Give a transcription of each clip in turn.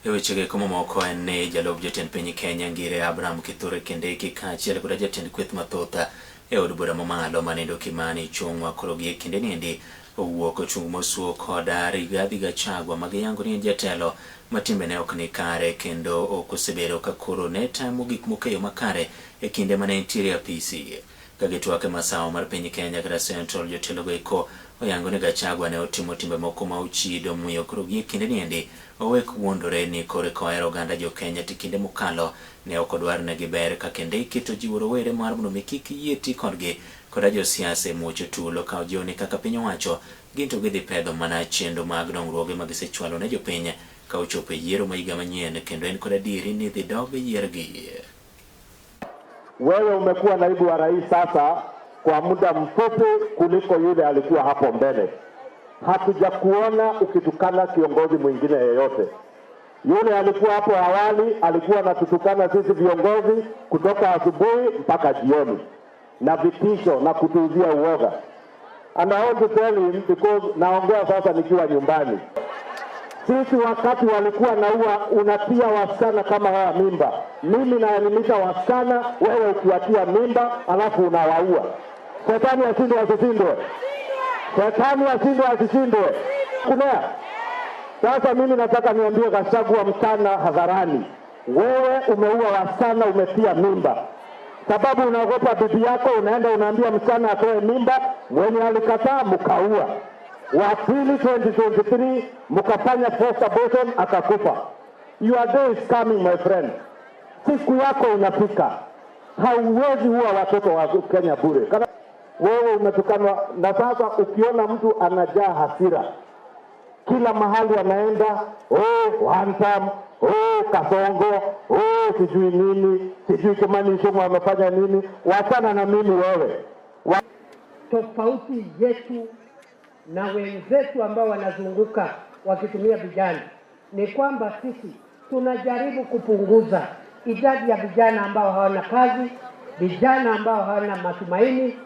E wechego mamoko en ni jalup jatend piny Kenya Ngire Abraham Kithure Kindiki kaachiel koda jatend kweth mathoth e od bura mamalo manindo Kimani Ichung'wa koro gi e kinde niendi owuok ochung' mosuo koda Rigathi Gachagua magiyango ni en jatelo ma timbene ok ni kare kendo ok osebedo ka koro ne timo gik moko e yo makare e kinde mane entiere e apisi. Ka gitwak e masawa mar piny Kenya kata Central, jotelogo eko oyango ni Gachagua ne otimo timbe moko ma ochido omiyo koro gi e kinde niendi owek wuondore ni koro eka ohero oganda jo Kenya to kinde mokalo ne ok odwar negi ber ka Kindiki to jiwo rowere mar mondo mi kik yie ti kodgi koda josiasa e muocho tulo ka ojiwo ni kaka piny owacho gin to gidhi pedho mana chenro mag dongruoge ma gisechwalo ne jopiny ka ochopo e yiero ma higa manyien kendo en kod adieri ni dhi dog yiergi. Wewe umekuwa naibu wa rais sasa kwa muda mfupi kuliko yule alikuwa hapo mbele. Hatujakuona ukitukana kiongozi mwingine yeyote. Yule alikuwa hapo awali alikuwa anatutukana sisi viongozi kutoka asubuhi mpaka jioni, na vitisho na kutuuzia uoga. And I want to tell him because naongea sasa nikiwa nyumbani. Sisi wakati walikuwa naua, unatia wasichana kama hawa mimba. Mimi naelimisha wasichana, wewe ukiwatia mimba alafu unawaua. Shetani ashindwe asishindwe? Shetani ashindwe asishindwe? Kunea. Sasa mimi nataka niambie Gachagua mchana hadharani, wewe umeua wasichana, umetia mimba sababu unaogopa bibi yako, unaenda unaambia msichana atoe mimba, mwenye alikataa mkaua. Wa pili 2023 mkafanya forced abortion akakufa. Your day is coming, my friend, siku yako inafika. Hauwezi ua watoto wa Kenya bure. Kana wewe umetukanwa, na sasa ukiona mtu anajaa hasira kila mahali anaenda, oh, one term, oh, Kasongo, oh, sijui nini, sijui Kimani Ichung'wa amefanya nini. Wachana na mimi wewe. Tofauti yetu na wenzetu ambao wanazunguka wakitumia vijana ni kwamba sisi tunajaribu kupunguza idadi ya vijana ambao hawana kazi, vijana ambao hawana matumaini,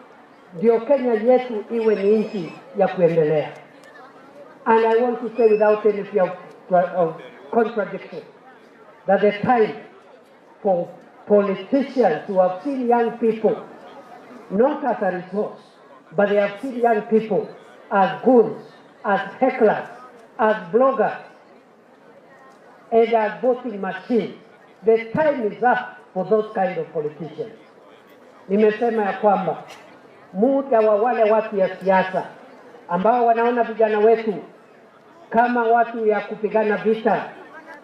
ndio Kenya yetu iwe ni nchi ya kuendelea. And I want to say without any fear of contradiction that the time for politicians who have seen young people not as a resource, but they have seen young people as goons, as hecklers, as bloggers, and as voting machines. The time is up for those kind of politicians. Nimesema ya kwamba muda wa wale watu ya siasa ambao wanaona vijana wetu kama watu ya kupigana vita,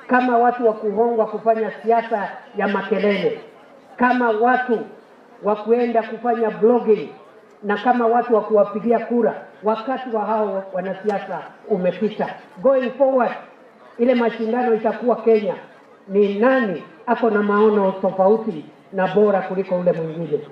kama watu wa kuhongwa kufanya siasa ya makelele, kama watu wa kuenda kufanya blogging na kama watu wa kuwapigia kura, wakati wa hao wanasiasa umepita. Going forward, ile mashindano itakuwa Kenya ni nani ako na maono tofauti na bora kuliko ule mwingine.